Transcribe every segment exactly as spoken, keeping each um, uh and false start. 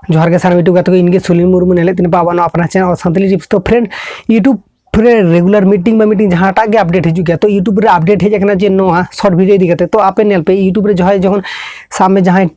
ᱡᱚᱦᱟᱨ ᱜᱮ ᱥᱟᱱᱟᱢ YouTube ᱜᱟᱛᱮ ᱠᱚ, ᱤᱧ ᱜᱮ ᱥᱩᱱᱤᱞ ᱢᱩᱨᱢᱩ, ᱧᱮᱞᱮᱫ ᱛᱤᱧ ᱯᱮ ᱟᱵᱚ ᱱᱚᱣᱟ ᱟᱯᱱᱟᱨ ᱪᱮᱱᱮᱞ ᱥᱟᱱᱛᱟᱲᱤ ᱴᱤᱯᱥ᱾ ᱛᱚ ᱯᱷᱨᱮᱱᱰ, YouTube ᱨᱮ ᱨᱮᱜᱩᱞᱟᱨ ᱢᱤᱴᱤᱝ ᱵᱟ ᱢᱤᱴᱤᱝ ᱡᱟᱦᱟᱸᱴᱟᱜ ᱜᱮ ᱟᱯᱰᱮᱴ ᱦᱤᱡᱩᱜ ᱜᱮᱭᱟ᱾ ᱛᱚ YouTube ᱨᱮ ᱟᱯᱰᱮᱴ ᱦᱮᱡ ᱟᱠᱟᱱᱟ ᱡᱮ ᱱᱚᱣᱟ ᱥᱚᱨᱴ ᱵᱷᱤᱰᱤᱭᱳ ᱤᱫᱤ ᱠᱟᱛᱮ᱾ ᱛᱚ ᱟᱯᱮ ᱧᱮᱞ ᱯᱮ, YouTube ᱨᱮ ᱡᱟᱦᱟᱸᱭ ᱡᱚᱠᱷᱚᱱ ᱥᱟᱵ ᱢᱮ ᱡᱟᱦᱟᱸᱭ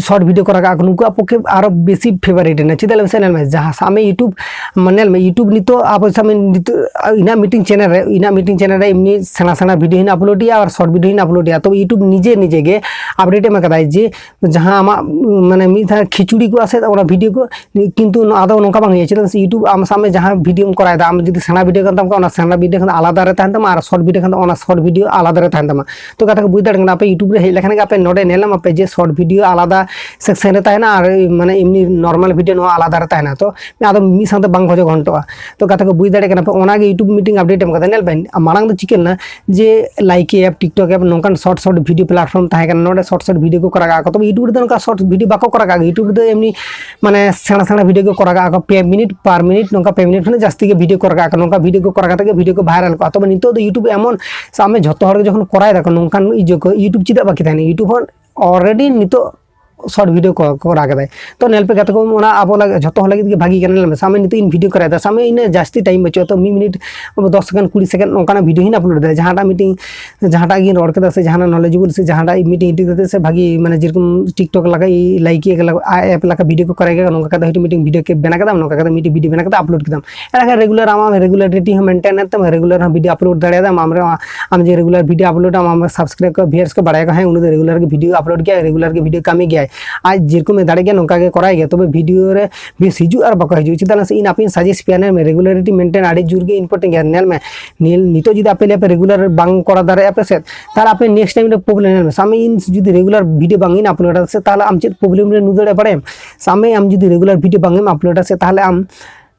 ᱥᱚᱨᱴ ᱵᱷᱤᱰᱤᱭᱳ ᱠᱚ ᱨᱟᱠᱟᱵ ᱟᱠᱚ, ᱱᱩᱠᱩᱣᱟᱜ ᱯᱚᱠᱠᱷᱮ ᱟᱨᱚ ᱵᱮᱥᱤ ᱯᱷᱮᱵᱟᱨᱤᱴ ᱮᱱᱟ᱾ ᱪᱮᱫᱟᱜ ᱞᱟᱹᱭ ᱢᱮᱥᱮ, ᱧᱮᱞ ᱢᱮ ᱡᱟᱦᱟᱸ ᱥᱟᱵ ᱢᱮ YouTube, ᱢᱟᱱᱮ ᱧᱮᱞ ᱢᱮ YouTube ᱱᱤᱛᱚᱜ ᱟᱵᱚ ᱥᱟᱵ ᱢᱮ ᱱᱤᱛᱚᱜ ᱤᱧᱟᱹᱜ ᱢᱤᱴᱤᱝ ᱪᱮᱱᱮᱞ ᱨᱮ, ᱤᱧᱟᱹᱜ ᱢᱤᱴᱤᱝ ᱪᱮᱱᱮᱞ ᱨᱮ ᱮᱢᱱᱤ ᱥᱮᱬᱟ ᱥᱮᱬᱟ ᱵᱷᱤᱰᱤᱭᱳ ᱦᱚᱸᱧ ᱟᱯᱞᱳᱰ ᱮᱫᱟ ᱟᱨ ᱥᱚᱨᱴ ᱵᱷᱤᱰᱤᱭᱳ ᱦᱚᱸᱧ ᱟᱯᱞᱳᱰ ᱮᱫᱟ᱾ ᱛᱚ YouTube ᱱᱤᱡᱮ ᱱᱤᱡᱮ ᱜᱮ ᱟᱯᱰᱮᱴ ᱮᱢ ᱟᱠᱟᱫᱟᱭ ᱡᱮ ᱡᱟᱦᱟᱸ ᱟᱢᱟᱜ ᱢᱟᱱᱮ ᱢᱤᱫ ᱫᱷᱟᱣ ᱠᱷᱤᱪᱩᱲᱤ ᱠᱚᱜᱼᱟ ᱥᱮ ᱚᱱᱟ ᱵᱷᱤᱰᱤᱭᱳ ᱠᱚ, ᱠᱤᱱᱛᱩ ᱱᱚᱣᱟ ᱫᱚ ᱱᱚᱝᱠᱟ ᱵᱟᱝ ᱦᱩᱭᱩᱜᱼᱟ᱾ ᱪᱮᱫᱟᱜ ᱥᱮ YouTube ᱟᱢ ᱥᱟᱵ ᱢᱮ ᱡᱟᱦᱟᱸ ᱵᱷᱤᱰᱤᱭᱳᱢ ᱠᱚᱨᱟᱣ ᱮᱫᱟ, ᱟᱢ ᱡᱩᱫᱤ ᱥᱮᱬᱟ ᱵᱷᱤᱰᱤᱭᱳ ᱠᱟᱱ ᱛᱟᱢ ᱠᱷᱟᱱ ᱚᱱᱟ ᱥᱮᱬᱟ ᱵᱷᱤᱰᱤᱭᱳ ᱠᱷᱟᱱ ᱫᱚ ᱟᱞᱟᱫᱟ ᱨᱮ ᱛᱟᱦᱮᱱ ᱛᱟᱢᱟ ᱟᱨ ᱥᱚᱨᱴ ᱵᱷᱤᱰᱤᱭᱳ ᱠᱷᱟᱱ ᱫᱚ ᱚᱱᱟ ᱥᱚᱨᱴ ᱵᱷᱤᱰᱤᱭᱳ ᱟᱞᱟᱫᱟ ᱨᱮ ᱛᱟᱦᱮᱱ ᱛᱟᱢᱟ᱾ ᱛᱚ ᱠᱟᱛᱷᱟ ᱠᱚ ᱵᱩᱡᱽ ᱫᱟᱲᱮᱭᱟᱜ ᱠᱟᱱᱟ ᱯᱮ, YouTube ᱨᱮ ᱦᱮᱡ ᱞᱮᱠᱷᱟᱱ ᱜᱮ ᱟᱯᱮ ᱱᱚᱰᱮ ᱧᱮᱞ ᱧᱟᱢ ᱟᱯᱮ ᱡᱮ ᱥᱚᱨᱴ ᱵᱷᱤᱰᱤᱭᱳ ᱟᱞᱟᱫᱟ ᱥᱮᱠᱥᱮᱱ ᱨᱮ ᱛᱟᱦᱮᱱᱟ ᱟᱨ ᱢᱟᱱᱮ ᱮᱢᱱᱤ ᱱᱚᱨᱢᱟᱞ ᱵᱷᱤᱰᱤᱭᱳ ᱱᱚᱣᱟ ᱟᱞᱟᱫᱟ ᱨᱮ ᱛᱟᱦᱮᱱᱟ᱾ ᱛᱚ ᱟᱫᱚ ᱢᱤᱫ ᱥᱟᱶᱛᱮ ᱵᱟᱝ ᱠᱚ ᱜᱷᱚᱱᱴᱚᱜᱼᱟ᱾ ᱛᱚ ᱠᱟᱛᱷᱟ ᱠᱚ ᱵᱩᱡᱽ ᱫᱟᱲᱮᱭᱟᱜ ᱠᱟᱱᱟ ᱯᱮ, ᱚᱱᱟᱜᱮ YouTube ᱢᱤᱴᱤᱝ ᱟᱯᱰᱮᱴ ᱮᱢ ᱠᱟᱫᱟ᱾ ᱧᱮᱞ ᱵᱮᱱ, ᱢᱟᱲᱟᱝ ᱫᱚ ᱪᱤᱠᱟᱹ ᱞᱮᱱᱟ ᱡᱮ ᱞᱟᱭᱤᱠᱤ ᱮᱯ, ᱴᱤᱠᱴᱚᱠ ᱮᱯ, ᱱᱚᱝᱠᱟᱱ ᱥᱚᱨᱴ ᱥᱚᱨᱴ ᱵᱷᱤᱰᱤᱭᱳ ᱯᱞᱟᱴᱯᱷᱚᱨᱢ ᱛᱟᱦᱮᱸ ᱠᱟᱱᱟ, ᱱᱚᱰᱮ ᱥᱚᱨᱴ ᱥᱚᱨᱴ ᱵᱷᱤᱰᱤᱭᱳ ᱠᱚ ᱠᱚᱨᱟᱣ ᱠᱟᱜᱼᱟ᱾ ᱛᱚᱵᱮ YouTube ᱨᱮᱫᱚ ᱱᱚᱝᱠᱟ ᱥᱚᱨᱴ ᱵᱷᱤᱰᱤᱭᱳ ᱵᱟᱠᱚ ᱠᱚᱨᱟᱣ ᱠᱟᱜᱼᱟ᱾ YouTube ᱨᱮᱫᱚ ᱮᱢᱱᱤ ᱢᱟᱱᱮ ᱥᱮᱬᱟ ᱥᱮᱬᱟ ᱵᱷᱤᱰᱤᱭᱳ ᱠᱚ ᱠᱚᱨᱟᱣ ᱠᱟᱜᱼᱟ ᱠᱚ, ᱯᱮ ᱢᱤᱱᱤᱴ ᱯᱟᱨ ᱢᱤᱱᱤᱴ, ᱱᱚᱝᱠᱟ ᱯᱮ ᱢᱤᱱᱤᱴ ᱠᱷᱚᱱᱟᱜ ᱡᱟᱹᱥᱛᱤ ᱜᱮ ᱵᱷᱤᱰᱤᱭᱳ ᱠᱚ ᱨᱟᱠᱟᱵ ᱠᱟᱜᱼᱟ᱾ ᱱᱚᱝᱠᱟ ᱵᱷᱤᱰᱤᱭᱳ ᱠᱚ ᱠᱚᱨᱟᱣ ᱠᱟᱛᱮ ᱜᱮ ᱵᱷᱤᱰᱤᱭᱳ ᱠᱚ ᱵᱷᱟᱭᱨᱟᱞ ᱠᱚᱜᱼᱟ᱾ ᱛᱚᱵᱮ ᱱᱤᱛᱚᱜ ᱫᱚ YouTube ᱮᱢᱚᱱ ᱥᱟᱵ ᱢᱮ ᱡᱷᱚᱛᱚ ᱦᱚᱲ ᱜᱮ ᱡᱚᱠᱷᱚᱱ ᱠᱚᱨᱟᱣ ᱫᱟᱠᱚ ᱱᱚᱝᱠᱟᱱ ᱤᱭᱟᱹ ᱠᱚ, YouTube ᱪᱮᱫᱟᱜ ᱵᱟᱹᱠᱤ ᱛᱟᱦᱮᱱᱟ? YouTube ᱦᱚᱸ ᱚᱞᱨᱮᱰᱤ ᱱᱤᱛᱚᱜ ᱥᱚᱨᱴ ᱵᱷᱤᱰᱤᱭᱳ ᱠᱚ ᱠᱚᱨᱟᱣ ᱠᱮᱫᱟᱭ᱾ ᱛᱚ ᱧᱮᱞ ᱯᱮ ᱜᱟᱛᱮ ᱠᱚ, ᱚᱱᱟ ᱟᱵᱚ ᱞᱟᱹᱜᱤᱫ, ᱡᱷᱚᱛᱚ ᱦᱚᱲ ᱞᱟᱹᱜᱤᱫ ᱜᱮ ᱵᱷᱟᱹᱜᱤ ᱠᱟᱱᱟ᱾ ᱧᱮᱞ ᱢᱮ, ᱥᱟᱵ ᱢᱮ ᱱᱤᱛᱚᱜ ᱤᱧ ᱵᱷᱤᱰᱤᱭᱳ ᱠᱚᱨᱟᱣ ᱮᱫᱟ, ᱥᱟᱵ ᱢᱮ ᱤᱧᱟᱹᱜ ᱡᱟᱹᱥᱛᱤ ᱴᱟᱭᱤᱢ ᱵᱟᱹᱪᱩᱜᱼᱟ, ᱛᱚ ᱢᱤᱫ ᱢᱤᱱᱤᱴ ᱫᱚᱥ ᱥᱮᱠᱮᱱᱰ, ᱠᱩᱲᱤ ᱥᱮᱠᱮᱱᱰ ᱚᱱᱠᱟᱱᱟᱜ ᱵᱷᱤᱰᱤᱭᱳ ᱦᱚᱸᱧ ᱟᱯᱞᱳᱰ ᱮᱫᱟ᱾ ᱡᱟᱦᱟᱸᱴᱟᱜ ᱢᱤᱫᱴᱤᱝ, ᱡᱟᱦᱟᱸᱴᱟᱜ ᱜᱤᱧ ᱨᱚᱲ ᱠᱮᱫᱟ ᱥᱮ ᱡᱟᱦᱟᱱᱟᱜ ᱱᱚᱞᱮᱡᱮᱵᱚᱞ ᱥᱮ ᱡᱟᱦᱟᱸᱴᱟᱜ ᱢᱤᱫᱴᱤᱝ ᱤᱫᱤ ᱠᱟᱛᱮ ᱥᱮ ᱵᱷᱟᱹᱜᱤ ᱢᱟᱱᱮ ᱡᱮᱨᱚᱠᱚᱢ ᱴᱤᱠᱴᱚᱠ ᱞᱮᱠᱟ, ᱞᱟᱭᱤᱠᱤ ᱮᱯ ᱞᱮᱠᱟ ᱵᱷᱤᱰᱤᱭᱳ ᱠᱚ ᱠᱚᱨᱟᱣ ᱜᱮᱭᱟ, ᱱᱚᱝᱠᱟ ᱠᱟᱛᱮ ᱦᱚᱭᱛᱳ ᱢᱤᱫᱴᱤᱝ ᱵᱷᱤᱰᱤᱭᱳ ᱠᱮᱯ ᱵᱮᱱᱟᱣ ᱠᱮᱫᱟᱢ, ᱱᱚᱝᱠᱟ ᱠᱟᱛᱮ ᱢᱤᱫᱴᱤᱝ ᱵᱷᱤᱰᱤᱭᱳ ᱵᱮᱱᱟᱣ ᱠᱟᱛᱮ ᱟᱯᱞᱳᱰ ᱠᱮᱫᱟᱢ᱾ ᱮᱸᱰᱮᱠᱷᱟᱱ ᱨᱮᱜᱩᱞᱟᱨ ᱟᱢᱟᱜ ᱨᱮᱜᱩᱞᱟᱨᱤᱴᱤ ᱦᱚᱸ ᱢᱮᱱᱴᱮᱱ ᱮᱱ ᱛᱟᱢᱟ, ᱨᱮᱜᱩᱞᱟᱨ ᱦᱚᱸ ᱵᱷᱤᱰᱤᱭᱳ ᱟᱯᱞᱳᱰ ᱫᱟᱲᱮᱭᱟᱫᱟᱢ᱾ ᱟᱢ ᱨᱮ-, ᱟᱢ ᱡᱮ ᱨᱮᱜᱩᱞᱟᱨ ᱵᱷᱤᱰᱤᱭᱳ ᱟᱯᱞᱳᱰ ᱟᱢ, ᱟᱢᱟᱜ ᱥᱟᱵᱥᱠᱨᱟᱭᱤᱵ ᱠᱚ, ᱵᱷᱤᱭᱟᱨᱥ ᱠᱚ ᱵᱟᱲᱟᱭᱟ ᱠᱚ, ᱦᱮᱸ, ᱩᱱᱤ ᱫᱚ ᱨᱮᱜᱩᱞᱟᱨ ᱜᱮ ᱵᱷᱤᱰᱤᱭᱳ ᱟᱯᱞᱳᱰ ᱜᱮᱭᱟᱭ, ᱨᱮᱜᱩᱞᱟᱨ ᱜᱮ ᱵᱷᱤᱰᱤᱭᱳ ᱠᱟᱹᱢᱤ ᱜᱮᱭᱟᱭ, ᱟᱡ ᱡᱮᱨᱚᱠᱚᱢᱮ ᱫᱟᱲᱮᱭᱟᱜ ᱜᱮᱭᱟ ᱱᱚᱝᱠᱟ ᱜᱮ ᱠᱚᱨᱟᱣ ᱜᱮᱭᱟ, ᱛᱚᱵᱮ ᱵᱷᱤᱰᱤᱭᱳ ᱨᱮ ᱵᱷᱤᱭᱩᱥ ᱦᱤᱡᱩᱜ ᱟᱨ ᱵᱟᱠᱚ ᱦᱤᱡᱩᱜ᱾ ᱪᱮᱫᱟᱜ ᱥᱮ ᱤᱧ ᱟᱯᱮᱧ ᱥᱟᱡᱮᱥᱴ ᱯᱮᱭᱟ, ᱧᱮᱞ ᱢᱮ, ᱨᱮᱜᱩᱞᱟᱨᱤᱴᱤ ᱢᱮᱱᱴᱮᱱ ᱟᱹᱰᱤ ᱡᱳᱨ ᱜᱮ ᱤᱢᱯᱚᱨᱴᱮᱱᱴ ᱜᱮᱭᱟ᱾ ᱧᱮᱞ ᱢᱮ, ᱱᱤᱭᱟᱹ ᱱᱤᱛᱚᱜ ᱡᱩᱫᱤ ᱟᱯᱮ ᱞᱟᱹᱭ ᱟᱯᱮ ᱨᱮᱜᱩᱞᱟᱨ ᱵᱟᱝ ᱠᱚᱨᱟᱣ ᱫᱟᱲᱮᱭᱟᱜᱼᱟ ᱯᱮ ᱥᱮ, ᱛᱟᱦᱚᱞᱮ ᱟᱯᱮ ᱱᱮᱠᱥᱴ ᱴᱟᱭᱤᱢ ᱨᱮ ᱯᱨᱚᱵᱞᱮᱢ ᱧᱮᱞ ᱢᱮ᱾ ᱥᱟᱵ ᱢᱮ ᱤᱧ ᱡᱩᱫᱤ ᱨᱮᱜᱩᱞᱟᱨ ᱵᱷᱤᱰᱤᱭᱳ ᱵᱟᱝ ᱤᱧ ᱟᱯᱞᱳᱰᱟ ᱥᱮ, ᱛᱟᱦᱚᱞᱮ ᱟᱢ ᱪᱮᱫ ᱯᱨᱚᱵᱞᱮᱢ ᱨᱮ ᱧᱩᱨ ᱫᱟᱲᱮᱭᱟᱜᱼᱟ ᱵᱟᱲᱟᱭᱟᱢ? ᱥᱟᱵ ᱢᱮ ᱟᱢ ᱡᱩᱫᱤ ᱨᱮᱜᱩᱞᱟᱨ ᱵᱷᱤᱰᱤᱭᱳ ᱵᱟᱝ ᱮᱢ ᱟᱯᱞᱳᱰᱟ ᱥᱮ, ᱛᱟᱦᱚᱞᱮ ᱟᱢ,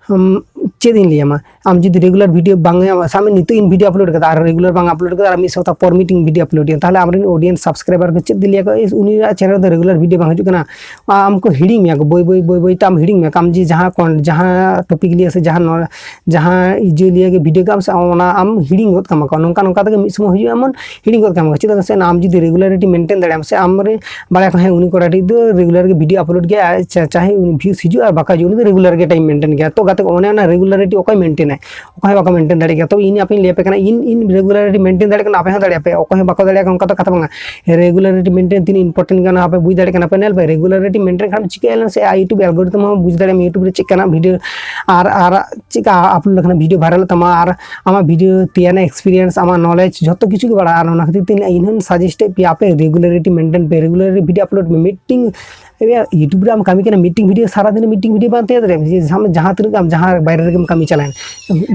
ᱟᱢ ᱪᱮᱫ ᱤᱧ ᱞᱟᱹᱭᱟᱢᱟ, ᱟᱢ ᱡᱩᱫᱤ regular video ᱵᱟᱝ ᱮᱢ, ᱥᱟᱵ ᱢᱮ ᱱᱤᱛᱚᱜ ᱤᱧ video upload ᱠᱟᱫᱟ ᱟᱨ regular ᱵᱟᱝ upload ᱠᱟᱫᱟ ᱟᱨ ᱢᱤᱫ ᱥᱚᱯᱛᱟᱦ ᱯᱚᱨ ᱢᱤᱫᱴᱤᱝ video upload ᱮᱫᱟ, ᱛᱟᱦᱚᱞᱮ ᱟᱢᱨᱮᱱ audience subscriber ᱠᱚ ᱪᱮᱫ ᱞᱟᱹᱭᱟ ᱠᱚ, "ᱤᱥ, ᱩᱱᱤᱭᱟᱜ channel ᱨᱮ regular video ᱵᱟᱝ ᱦᱤᱡᱩᱜ ᱠᱟᱱᱟ?" ᱟᱢ ᱠᱚ ᱦᱤᱲᱤᱧ ᱢᱮᱭᱟ ᱠᱚ, ᱵᱟᱹᱭ ᱵᱟᱹᱭ ᱵᱟᱹᱭ ᱵᱟᱹᱭ ᱛᱮ ᱟᱢ ᱦᱤᱲᱤᱧ ᱢᱮᱭᱟ ᱠᱚ, ᱟᱢ ᱡᱮ ᱡᱟᱦᱟᱸ con-, ᱡᱟᱦᱟᱸ topic ᱞᱤᱭᱮ ᱥᱮ ᱡᱟᱦᱟᱸ ᱱᱚ-, ᱡᱟᱦᱟᱸ ᱤᱭᱟᱹ ᱞᱤᱭᱮ ᱜᱮ video ᱠᱟᱜ ᱟᱢ ᱥᱮ, ᱚᱱᱟ ᱟᱢ ᱦᱤᱲᱤᱧ ᱜᱚᱫ ᱠᱟᱢᱟ ᱠᱚ᱾ ᱱᱚᱝᱠᱟ ᱱᱚᱝᱠᱟ ᱛᱮᱜᱮ ᱢᱤᱫ ᱥᱚᱢᱚᱭ ᱦᱤᱡᱩᱜᱼᱟ, ᱮᱢᱚᱱ ᱦᱤᱲᱤᱧ ᱜᱚᱫ ᱠᱟᱢᱟ ᱠᱚ᱾ ᱪᱮᱫᱟᱜ ᱥᱮ ᱟᱢ ᱡᱩᱫᱤ regularity maintain ᱫᱟᱲᱮᱭᱟᱜ ᱟᱢ ᱥᱮ, ᱟᱢ ᱨᱮ ᱵᱟᱲᱟᱭ ᱠᱚ, ᱦᱮᱸ, ᱩᱱᱤ ᱠᱚᱲᱟ ᱴᱤᱡ ᱫᱚ regular ᱜᱮ video upload ᱜᱮᱭᱟ, ᱟᱨ ᱪᱟ-, ᱪᱟᱦᱮ ᱩᱱᱤ views ᱦᱤᱡᱩᱜᱼᱟ ᱟᱨ ᱵᱟᱠᱚ ᱦᱤᱡᱩᱜᱼᱟ, ᱩᱱᱤ ᱫᱚ regular ᱜᱮ time maintain ᱜᱮᱭᱟ᱾ ᱛᱚ ᱜᱟᱛᱮ ᱠᱚ, ᱚᱱᱮ ᱚᱱᱟ regularity ᱚᱠᱚᱭ maintain ᱟᱭ? ᱚᱠᱚᱭ ᱦᱚᱸ ᱵᱟᱠᱚ maintain ᱫᱟᱲᱮᱭᱟᱜ ᱜᱮᱭᱟ᱾ ᱛᱚ ᱤᱧ ᱟᱯᱮᱧ ᱞᱟᱹᱭ ᱟᱯᱮ ᱠᱟᱱᱟ, ᱤᱧ, ᱤᱧ regularity maintain ᱫᱟᱲᱮᱭᱟᱜ ᱠᱟᱱᱟ, ᱟᱯᱮ ᱦᱚᱸ ᱫᱟᱲᱮᱭᱟᱜ ᱯᱮ, ᱚᱠᱚᱭ ᱦᱚᱸ ᱵᱟᱠᱚ ᱫᱟᱲᱮᱭᱟᱜ ᱠᱟᱱᱟ, ᱚᱱᱠᱟ ᱫᱚ ᱠᱟᱛᱷᱟ ᱵᱟᱝᱟ᱾ Regularity maintain ᱛᱤᱱᱟᱹᱜ important ᱠᱟᱱᱟ ᱟᱯᱮ ᱵᱩᱡᱽ ᱫᱟᱲᱮᱭᱟᱜ ᱠᱟᱱᱟ ᱯᱮ? ᱧᱮᱞ ᱯᱮ, regularity maintain ᱠᱷᱟᱱ ᱪᱤᱠᱟᱹᱭᱟ ᱞᱟᱹᱭ ᱢᱮᱥᱮ, ᱟᱨ YouTube algorithm ᱦᱚᱸ ᱵᱩᱡᱽ ᱫᱟᱲᱮᱭᱟᱜ ᱟᱢ, YouTube ᱨᱮ ᱪᱮᱫ ᱠᱟᱱᱟ video, ᱟᱨ, ᱟᱨ ᱪᱮᱫ ᱠᱟ upload ᱞᱮᱠᱷᱟᱱ video viral ᱚᱜ ᱛᱟᱢᱟ, ᱟᱨ ᱟᱢᱟᱜ video ᱛᱮᱭᱟᱨ ᱨᱮᱱᱟᱜ experience, ᱟᱢᱟᱜ knowledge, ᱡᱷᱚᱛᱚ ᱠᱤᱪᱷᱩ ᱜᱮ ᱵᱟᱲᱟᱜᱼᱟ᱾ ᱟᱨ ᱚᱱᱟ ᱠᱷᱟᱹᱛᱤᱨ ᱛᱮ ᱤᱧ ᱦᱚᱸᱧ suggest ᱮᱫ ᱯᱮᱭᱟ, ᱟᱯᱮ regularity maintain ᱯᱮ, regular video upload ᱢᱮ᱾ ᱢᱤᱫᱴᱤᱝ ᱤᱭᱟᱹ, YouTube ᱨᱮ ᱟᱢ ᱠᱟᱹᱢᱤ ᱠᱟᱱᱟ, ᱢᱤᱫᱴᱤᱝ video ᱥᱟᱨᱟ ᱫᱤᱱ ᱢᱤᱫᱴᱤᱝ video ᱵᱟᱝ ᱛᱮᱭᱟᱨ ᱫᱟᱲᱮᱭᱟᱜᱼᱟ, ᱡᱮ ᱡᱟᱦᱟᱸ, ᱡᱟᱦᱟᱸ ᱛᱤᱱᱟᱹᱜ ᱜᱮ ᱟᱢ ᱡᱟᱦᱟᱸ ᱵᱟᱭᱨᱮ ᱨᱮᱜᱮᱢ ᱠᱟᱹᱢᱤ ᱪᱟᱞᱟᱣᱮᱱ,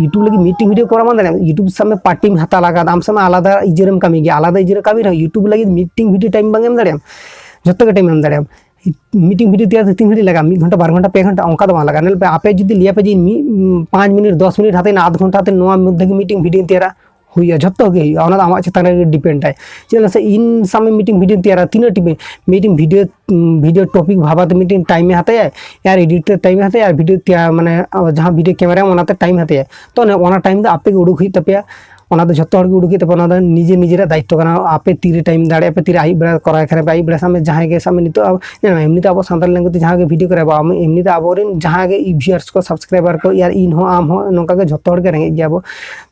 YouTube ᱞᱟᱹᱜᱤᱫ ᱢᱤᱫᱴᱤᱝ video ᱠᱚᱨᱟᱣ ᱵᱟᱝ ᱫᱟᱲᱮᱭᱟᱜᱼᱟ᱾ YouTube ᱥᱟᱵ ᱢᱮ part time ᱦᱟᱛᱟᱣ ᱞᱟᱜᱟᱣ, ᱟᱢ ᱥᱟᱵ ᱢᱮ ᱟᱞᱟᱫᱟ ᱤᱭᱟᱹ ᱨᱮᱢ ᱠᱟᱹᱢᱤ ᱜᱮᱭᱟ, ᱟᱞᱟᱫᱟ ᱤᱭᱟᱹ ᱨᱮ ᱠᱟᱹᱢᱤ ᱨᱮᱦᱚᱸ YouTube ᱞᱟᱹᱜᱤᱫ ᱢᱤᱫᱴᱤᱝ video time ᱵᱟᱝ ᱮᱢ ᱫᱟᱲᱮᱭᱟᱜᱼᱟ, ᱡᱚᱛᱚ ᱜᱮ time ᱮᱢ ᱫᱟᱲᱮᱭᱟᱜᱼᱟ᱾ ᱢᱤᱫᱴᱤᱝ video ᱛᱮᱭᱟᱨ ᱛᱮ ᱛᱤᱱ ᱜᱷᱟᱹᱲᱤᱡ ᱞᱟᱜᱟᱜᱼᱟ? ᱢᱤᱫ ᱜᱷᱚᱱᱴᱟ, ᱵᱟᱨ ᱜᱷᱚᱱᱴᱟ, ᱯᱮ ᱜᱷᱚᱱᱴᱟ, ᱚᱱᱠᱟ ᱫᱚ ᱵᱟᱝ ᱞᱟᱜᱟᱜᱼᱟ᱾ ᱧᱮᱞ ᱯᱮ, ᱟᱯᱮ ᱡᱩᱫᱤ ᱞᱟᱹᱭᱟ ᱯᱮ ᱡᱮ ᱢᱤᱫ, ᱩᱸ, ᱯᱟᱸᱪ ᱢᱤᱱᱤᱴ, ᱫᱚᱥ ᱢᱤᱱᱤᱴ ᱦᱟᱛᱟᱣ ᱤᱧ, ᱟᱫᱷ ᱜᱷᱚᱱᱴᱟ ᱛᱮ ᱱᱚᱣᱟ ᱢᱚᱫᱽᱫᱷᱮ ᱜᱮ ᱢᱤᱫᱴᱤᱝ video ᱛᱮᱭᱟᱨᱟ, ᱦᱩᱭᱩᱜᱼᱟ, ᱡᱷᱚᱛᱚ ᱜᱮ ᱦᱩᱭᱩᱜᱼᱟ, ᱚᱱᱟ ᱫᱚ ᱟᱢᱟᱜ ᱪᱮᱛᱟᱱ ᱨᱮ depend ᱟᱭ᱾ ᱪᱮᱫᱟᱜ ᱥᱮ ᱤᱧ ᱥᱟᱵ ᱢᱮ ᱢᱤᱫᱴᱤᱝ video ᱛᱮᱭᱟᱨᱟ, ᱛᱤᱱᱟᱹᱜ ᱴᱤ-, ᱢᱤᱫᱴᱤᱝ video, ᱩᱸ, video topic ᱵᱷᱟᱵᱟ ᱛᱮ ᱢᱤᱫᱴᱤᱝ time ᱮ ᱦᱟᱛᱟᱣᱟᱭ, ᱟᱨ editor time ᱮ ᱦᱟᱛᱟᱣᱟᱭ, ᱟᱨ video ᱛᱮᱭᱟᱨ, ᱢᱟᱱᱮ, ᱡᱟᱦᱟᱸ video camera ᱚᱱᱟᱛᱮ time ᱮ ᱦᱟᱛᱟᱣᱟᱭ᱾ ᱛᱚ ᱚᱱᱮ ᱚᱱᱟ time ᱫᱚ ᱟᱯᱮ ᱜᱮ ᱩᱰᱩᱠ ᱦᱩᱭᱩᱜ ᱛᱟᱯᱮᱭᱟ᱾ ᱚᱱᱟ ᱫᱚ ᱡᱷᱚᱛᱚ ᱦᱚᱲ ᱜᱮ ᱩᱰᱩᱠ ᱦᱩᱭᱩᱜ ᱛᱟᱯᱮᱭᱟ, ᱚᱱᱟ ᱫᱚ ᱱᱤᱡᱮ ᱱᱤᱡᱮᱨᱟᱜ ᱫᱟᱭᱤᱛᱛᱚ ᱠᱟᱱᱟ᱾ ᱟᱯᱮ ᱛᱤᱨᱮ time ᱫᱟᱲᱮᱭᱟᱜᱼᱟ ᱯᱮ, ᱛᱤᱨᱮ ᱟᱹᱭᱩᱵ ᱵᱮᱲᱟ ᱠᱚᱨᱟᱣ ᱠᱷᱟᱱ ᱯᱮ, ᱟᱹᱭᱩᱵ ᱵᱮᱲᱟ ᱥᱟᱵ ᱢᱮ ᱡᱟᱦᱟᱸᱭ ᱜᱮ ᱥᱟᱵ ᱢᱮ ᱱᱤᱛᱚᱜ ᱟᱵᱚ, ᱧᱮᱞ ᱢᱮ, ᱮᱢᱱᱤ ᱛᱮ ᱟᱵᱚ ᱥᱟᱱᱛᱟᱲ language ᱛᱮ ᱡᱟᱦᱟᱸ ᱜᱮ video ᱠᱚᱨᱟᱣ ᱟᱵᱚ, ᱟᱢ ᱮᱢᱱᱤ ᱛᱮ ᱟᱵᱚᱨᱮᱱ ᱡᱟᱦᱟᱸ ᱜᱮ viewers ᱠᱚ, subscriber ᱠᱚ, ᱟᱨ ᱤᱧ ᱦᱚᱸ, ᱟᱢ ᱦᱚᱸ ᱱᱚᱝᱠᱟ ᱜᱮ ᱡᱷᱚᱛᱚ ᱦᱚᱲ ᱜᱮ ᱨᱮᱸᱜᱮᱡ ᱜᱮᱭᱟ ᱵᱚ᱾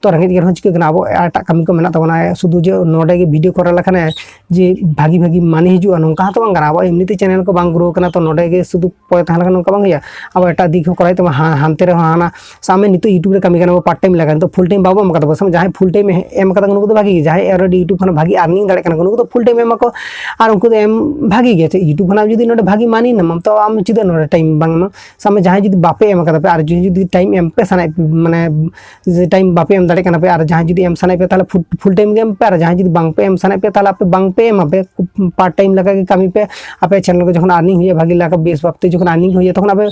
ᱛᱚ ᱨᱮᱸᱜᱮᱡ ᱜᱮ ᱨᱮᱦᱚᱸ ᱪᱤᱠᱟᱹᱜ ᱠᱟᱱᱟ, ᱟᱵᱚ ᱮᱴᱟᱜ ᱠᱟᱹᱢᱤ ᱠᱚ ᱢᱮᱱᱟᱜ ᱛᱟᱵᱚᱱᱟ, ᱥᱩᱫᱷᱩ ᱡᱮ ᱱᱚᱰᱮ ᱜᱮ video ᱠᱚᱨᱟᱣ ᱞᱮᱠᱷᱟᱱ ᱡᱮ ᱵᱷᱟᱜᱤ ᱵᱷᱟᱜᱤ money ᱦᱤᱡᱩᱜᱼᱟ, ᱱᱚᱝᱠᱟ ᱦᱚᱸᱛᱚ ᱵᱟᱝ ᱠᱟᱱᱟ᱾ ᱟᱵᱚ ᱮᱢᱱᱤ ᱛᱮ channel ᱠᱚ ᱵᱟᱝ grow ᱠᱟᱱᱟ, ᱛᱚ ᱱᱚᱰᱮ ᱜᱮ ᱥᱩᱫᱷᱩ ᱯᱚᱭ ᱛᱟᱦᱮᱸ ᱞᱮᱠᱷᱟᱱ ᱱᱚᱝᱠᱟ ᱵᱟᱝ ᱦᱩᱭᱩᱜᱼᱟ᱾ ᱟᱵᱚ ᱮᱴᱟᱜ ᱫᱤᱠ ᱦᱚᱸ ᱠᱚᱨᱟᱣ ᱦᱩᱭᱩᱜ ᱛᱟᱵᱚᱱᱟ, ᱦᱟ-, ᱦᱟᱱᱛᱮ ᱨᱮᱦᱚᱸ ᱦᱟᱱᱟ, ᱥᱟᱵ ᱢᱮ ᱱᱤᱛᱚᱜ YouTube ᱨᱮ ᱠᱟᱹᱢᱤ ᱠᱟᱱᱟ ᱵᱚ part time ᱞᱮᱠᱟ, ᱱᱤᱛᱚᱜ full time ᱵᱟᱵᱚ ᱮᱢ ᱠᱟᱫᱟ ᱵᱚ, ᱥᱟᱵ ᱢᱮ ᱡᱟᱦᱟᱸᱭ full time ᱮ ᱮᱢ ᱠᱟᱫᱟ ᱠᱚ, ᱱᱩᱠᱩ ᱫᱚ ᱵᱷᱟᱜᱤ ᱜᱮ᱾ ᱡᱟᱦᱟᱸᱭ already YouTube ᱠᱷᱚᱱᱟᱜ ᱵᱷᱟᱜᱤ earning ᱫᱟᱲᱮᱭᱟᱜ ᱠᱟᱱᱟ ᱠᱚ, ᱱᱩᱠᱩ ᱫᱚ full time ᱮᱢᱟ ᱠᱚ, ᱟᱨ ᱩᱱᱠᱩ ᱫᱚ ᱮᱢ ᱵᱷᱟᱜᱤ ᱜᱮᱭᱟ᱾ ᱪᱮᱫ YouTube ᱠᱷᱚᱱᱟᱜ ᱡᱩᱫᱤ ᱱᱚᱰᱮ ᱵᱷᱟᱜᱤ money ᱧᱟᱢᱟᱢ, ᱛᱚ ᱟᱢ ᱪᱮᱫᱟᱜ ᱱᱚᱰᱮ time ᱵᱟᱝ ᱮᱢᱟ? ᱥᱟᱵ ᱢᱮ, ᱡᱟᱦᱟᱸᱭ ᱡᱩᱫᱤ ᱵᱟᱯᱮ ᱮᱢ ᱠᱟᱫᱟ ᱯᱮ, ᱟᱨ ᱡᱩᱫᱤ, ᱡᱩᱫᱤ time ᱮᱢ ᱯᱮ ᱥᱟᱱᱟᱭᱮᱫ ᱯᱮ, ᱢᱟᱱᱮ, ᱡᱩᱫᱤ time ᱵᱟᱯᱮ ᱮᱢ ᱫᱟᱲᱮᱭᱟᱜ ᱠᱟᱱᱟ ᱯᱮ, ᱟᱨ ᱡᱟᱦᱟᱸᱭ ᱡᱩᱫᱤ ᱮᱢ ᱥᱟᱱᱟᱭᱮᱫ ᱯᱮ, ᱛᱟᱦᱚᱞᱮ full, full time ᱜᱮ ᱮᱢ ᱯᱮ, ᱟᱨ ᱡᱟᱦᱟᱸᱭ ᱡᱩᱫᱤ ᱵᱟᱝ ᱯᱮ ᱮᱢ ᱥᱟᱱᱟᱭᱮᱫ ᱯᱮ, ᱛᱟᱦᱚᱞᱮ ᱟᱯᱮ ᱵᱟᱝ ᱯᱮ ᱮᱢᱟ ᱯᱮ, part time ᱞᱮᱠᱟ ᱜᱮ ᱠᱟᱹᱢᱤ ᱯᱮ᱾ ᱟᱯᱮ channel ᱠᱚ ᱡᱚᱠᱷᱚᱱ earning ᱦᱩᱭᱩᱜᱼᱟ, ᱵᱷᱟᱜᱤ ᱞᱮᱠᱟ ᱵᱮᱥ ᱵᱷᱟᱵᱛᱮ ᱡᱚᱠᱷᱚᱱ earning ᱦᱩᱭᱩᱜᱼᱟ, ᱛᱚᱠᱷᱚᱱ ᱟᱯᱮ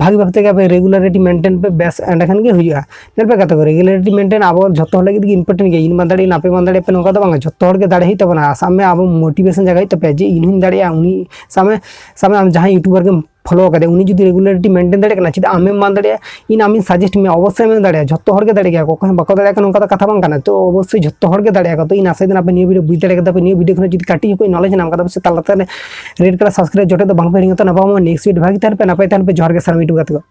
ᱵᱷᱟᱜᱤ ᱵᱷᱟᱵ ᱛᱮᱜᱮ ᱟᱯᱮ regularity maintain ᱯᱮ, ᱵᱮᱥ ᱮᱸᱰᱮᱠᱷᱟᱱ ᱜᱮ ᱦᱩᱭᱩᱜᱼᱟ᱾ ᱧᱮᱞ ᱯᱮ ᱜᱟᱛᱮ ᱠᱚ, regularity maintain ᱟᱵᱚ ᱡᱷᱚᱛᱚ ᱦᱚᱲ ᱞᱟᱹᱜᱤᱫ ᱜᱮ important ᱜᱮᱭᱟ᱾ ᱤᱧ ᱢᱟ ᱫᱟᱲᱮᱭᱟᱜᱼᱟ, ᱟᱯᱮ ᱢᱟ ᱫᱟᱲᱮᱭᱟᱜᱼᱟ ᱯᱮ, ᱱᱚᱝᱠᱟ ᱫᱚ ᱵᱟᱝᱟ, ᱡᱷᱚᱛᱚ ᱦᱚᱲ ᱜᱮ ᱫᱟᱲᱮ ᱦᱩᱭᱩᱜ ᱛᱟᱵᱚᱱᱟ᱾ ᱥᱟᱵ ᱢᱮ, ᱟᱵᱚ motivation ᱡᱟᱭᱜᱟ ᱦᱩᱭᱩᱜ ᱛᱟᱯᱮᱭᱟ ᱡᱮ ᱤᱧ ᱦᱚᱸᱧ ᱫᱟᱲᱮᱭᱟᱜᱼᱟ, ᱩᱱᱤ, ᱥᱟᱵ ᱢᱮ, ᱥᱟᱵ ᱢᱮ, ᱟᱢ ᱡᱟᱦᱟᱸᱭ YouTuber ᱜᱮᱢ follow ᱟᱠᱟᱫᱮᱭᱟ, ᱩᱱᱤ ᱡᱩᱫᱤ regularity maintain ᱫᱟᱲᱮᱭᱟᱜ ᱠᱟᱱᱟ, ᱪᱮᱫᱟᱜ ᱟᱢᱮᱢ ᱵᱟᱝ ᱫᱟᱲᱮᱭᱟᱜᱼᱟ? ᱤᱧ ᱟᱢᱤᱧ suggest ᱢᱮᱭᱟ, ᱚᱵᱚᱥᱥᱳᱭ ᱟᱢᱮᱢ ᱫᱟᱲᱮᱭᱟᱜᱼᱟ, ᱡᱷᱚᱛᱚ ᱦᱚᱲ ᱜᱮ ᱫᱟᱲᱮᱭᱟᱜ ᱜᱮᱭᱟ, ᱚᱠᱚᱭ ᱦᱚᱸ ᱵᱟᱠᱚ ᱫᱟᱲᱮᱭᱟᱜ ᱠᱟᱱᱟ, ᱱᱚᱝᱠᱟ ᱫᱚ ᱠᱟᱛᱷᱟ ᱵᱟᱝ ᱠᱟᱱᱟ᱾ ᱛᱚ ᱚᱵᱚᱥᱥᱳᱭ ᱡᱷᱚᱛᱚ ᱦᱚᱲ ᱜᱮ ᱫᱟᱲᱮᱭᱟᱜᱼᱟ ᱠᱚ᱾ ᱛᱚ ᱤᱧ ᱟᱥᱟᱭ ᱫᱟ ᱟᱯᱮ ᱱᱤᱭᱟᱹ video ᱵᱩᱡᱽ ᱫᱟᱲᱮ ᱠᱟᱫᱟ ᱯᱮ, ᱱᱤᱭᱟᱹ video ᱠᱷᱚᱱᱟᱜ ᱡᱩᱫᱤ ᱠᱟᱹᱴᱤᱡ ᱦᱚᱸ knowledge ᱧᱟᱢ ᱠᱟᱫᱟ ᱯᱮ, ᱥᱮ ᱛᱟᱦᱚᱞᱮ red colour subscribe ᱡᱚᱴᱮᱫ ᱫᱚ ᱵᱟᱝ ᱯᱮ ᱦᱤᱲᱤᱧᱟ᱾ ᱛᱚ ᱱᱟᱯᱟᱭ next video ᱵᱷᱟᱜᱤ ᱛᱟᱦᱮᱱ ᱯᱮ, ᱱᱟᱯᱟᱭ ᱛᱟᱦᱮᱱ ᱯᱮ, ᱡᱚᱦᱟᱨ ᱜᱮ ᱥᱟᱱᱟᱢ YouTube ᱜᱟᱛᱮ ᱠᱚ᱾